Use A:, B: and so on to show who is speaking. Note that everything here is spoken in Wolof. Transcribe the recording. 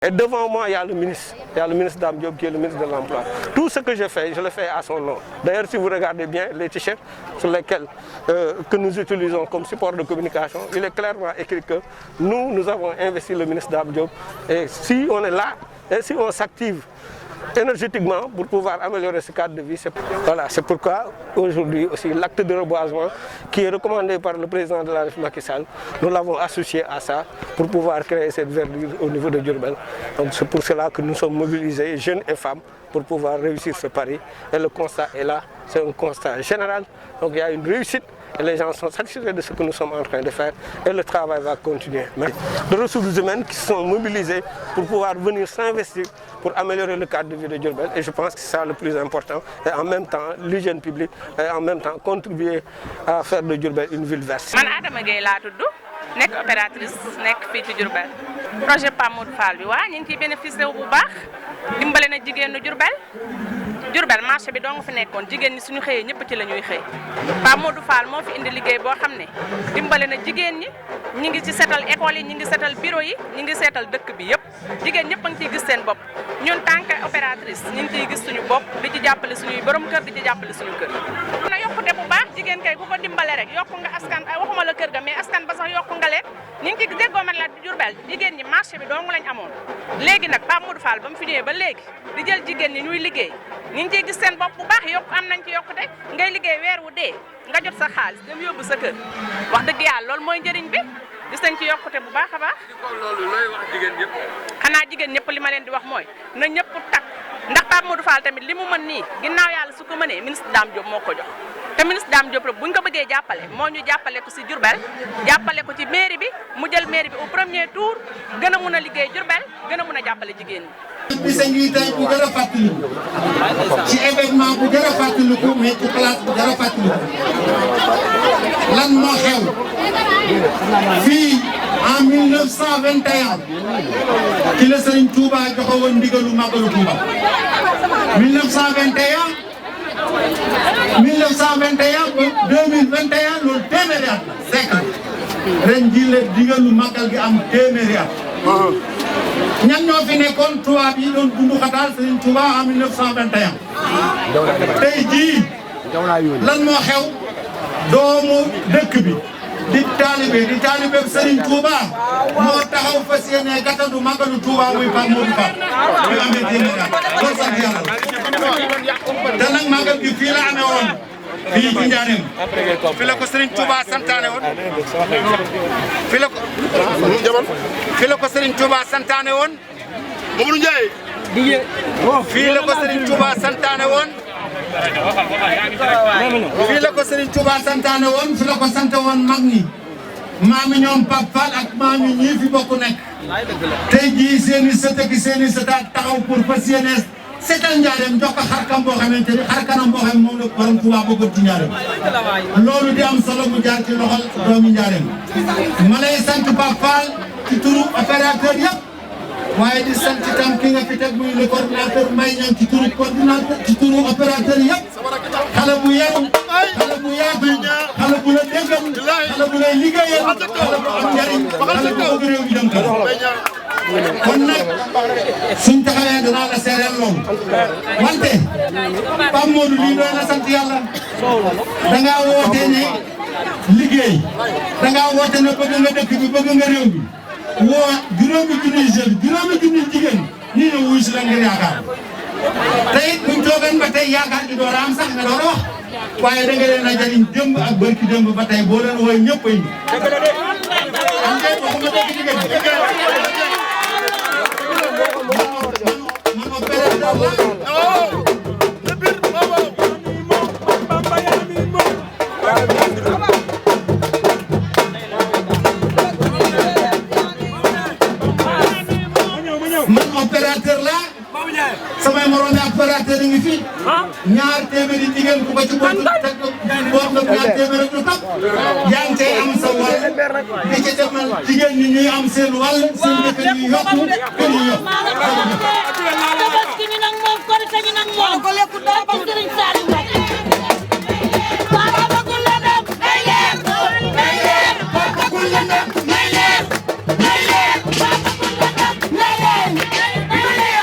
A: Et devant moi, il y a le ministre Dame Diop qui est le ministre de l'Emploi. Tout ce que je fais, je le fais à son nom. D'ailleurs, si vous regardez bien les t-shirts sur lesquels que nous utilisons comme support de communication, il est clairement écrit que nous avons investi le ministre Dame Diop. Et si on est là, et si on s'active énergétiquement pour pouvoir améliorer ce cadre de vie, c'est pourquoi aujourd'hui aussi l'acte de reboisement qui est recommandé par le président de la République Macky Sall, nous l'avons associé à ça pour pouvoir créer cette verdure au niveau de Diourbel. Donc c'est pour cela que nous sommes mobilisés, jeunes et femmes, pour pouvoir réussir ce pari. Et le constat est là, c'est un constat général. Donc il y a une réussite. Et les gens sont satisfaits de ce que nous sommes en train de faire et le travail va continuer. Mais de ressources humaines qui sont mobilisées pour pouvoir venir s'investir pour améliorer le cadre de vie de Diourbel. Et je pense que c'est ça le plus important. Et en même temps, l'hygiène publique et en même temps contribuer à faire de Diourbel une ville verte.
B: Man Adama Gueye laa tudd nekk opératrice nekk fii ci Diourbel projet Pape Modou Fall bi waa ñu ngi ciy bénéficié wu bu baax dimbale na jigéenu Diourbel marché bi dong fi nekkoon jigéen ñi suñu xëyee ñëpp ci la ñuy xëy Pape Modou Fall moo fi indi liggéey boo xam ne dimbale na jigéen ñi ñi ngi ci seetal école yi ñi ngi seetal bureau yi ñi ngi seetal dëkk bi yëpp jigéen ñëpp a ngi ciy gis seen bopp ñun tant que opératrice ñu ngi ciy gis suñu bopp di ci jàppale suñuy borom kër di ci jàppale suñu kër na yokkute bu baax jigéen kay ku ko dimbale rek yokku nga askan waxuma la kër ga mais askan ba sax yokku nga leen ñu ngi ci déggoo man la Diourbel jigéen ñi marché bi dong lañ amoon léegi nag Pape Modou Fall ba mu fi ñëwee ba léegi di jël jigéen ñi ñuy liggéey ñu ngi ciy gis seen bopp bu baax am nañ ci yokkute ngay liggéey weer wu dee nga jot sa xaalis dem yóbbu sa kër wax dëgg yàlla loolu mooy njëriñ bi gis nañ ci yokkute bu baax a baax.
C: loolu looy wax jigéen ñëpp.
B: xanaa jigéen ñëpp li ma leen di wax mooy na ñëpp takk ndax Pape Modou Fall tamit li mu mën nii ginnaaw yàlla su ko mënee ministre Dame Diop moo ko jox te ministre Dame Diop buñ ko bëggee jàppale moo ñu jàppale ko si Diourbel jàppale ko ci mairie bi mu jël mairie bi au premier tour gën a mun a liggéey Diourbel gën a mun a jàppale jigéen ñi.
D: bisa ngi tey bu gën a fàttaliku ci événement bu gën a fàttaliku mais ci place bu gën a fàttaliku lan moo xew fii en 1921 ci la Serigne Touba joxe woon ndigalu Magalu Touba 1921 ba 2021 loolu téeméeri at la siècle ren jii la ndigalu Magal gi am téeméeri at. ñan ñoo fi nekkoon tubaab yi doon bundu xataal Serigne Touba en 1921 tey jii lan moo xew doomu dëkk bi di taalibe Serigne Touba moo taxaw fas yéene gàttandu Magalu Touba muy Pape Modou Fall muy amee téeméer loolu sant yàlla te nag magal gi fii la amee woon fii ci Njaaréem fi la ko Serigne Touba santaane woon fi la ko Serigne Touba santaane woon Mamadou Ndiaye fii la ko Serigne Touba santaane woon fii la ko Serigne Touba santaane woon fi la ko sant woon mag ñi maami ñoom Pape Fall ak maami ñii fi bokk nekk tey jii seeni sët ak seeni sëtaat taxaw pour fas yéene seetal Njaaréem jox ko xarkam boo xamante ni xarkanam boo xam moom la borom Touba bëggoon ci Njaaréem loolu di am solo mu jaar ci loxol doomi Njaaréem ma lay sant Pape Fall ci turu opérateur yëpp waaye di sant itam ki nga fi teg muy le coordinateur Mbaye Niang ci turu coordinateur ci turu opérateur yëpp xale bu yaru xale bu yaatu xale bu la déggal xale bu lay liggéeyal xale bu am njariñ xale bu bëgg réew mi dem kanam kon nag suñ taxawee danaa la seereel loolu wante Pape Modou lii doon na sant yàlla dangaa woote ne liggéey dangaa woote ne bëgg nga dëkk bi bëgg nga réew bi woo juróomi junniy jeune juróomi junniy jigéen ñi ñëw wuy si la ngir yaakaar te it buñ toogan ba tey yaakaar gi door a am sax nga door a wax waaye da nga leen a jariñ démb ak barki démb ba tey boo leen wooy ñëpp ay am ngeen waxuma dëgg jigéen man opérateur la samay morom opérateur yi ngi fi ñaar téeméeri jigéen ku ko ci bokk teg boo nga ñaar téeméer ak lu topp yaa ngi cay am sa wàll di ci demal jigéen ñi ñuy am seen wàll seen dëkk ñuy yokku kër yi yokku.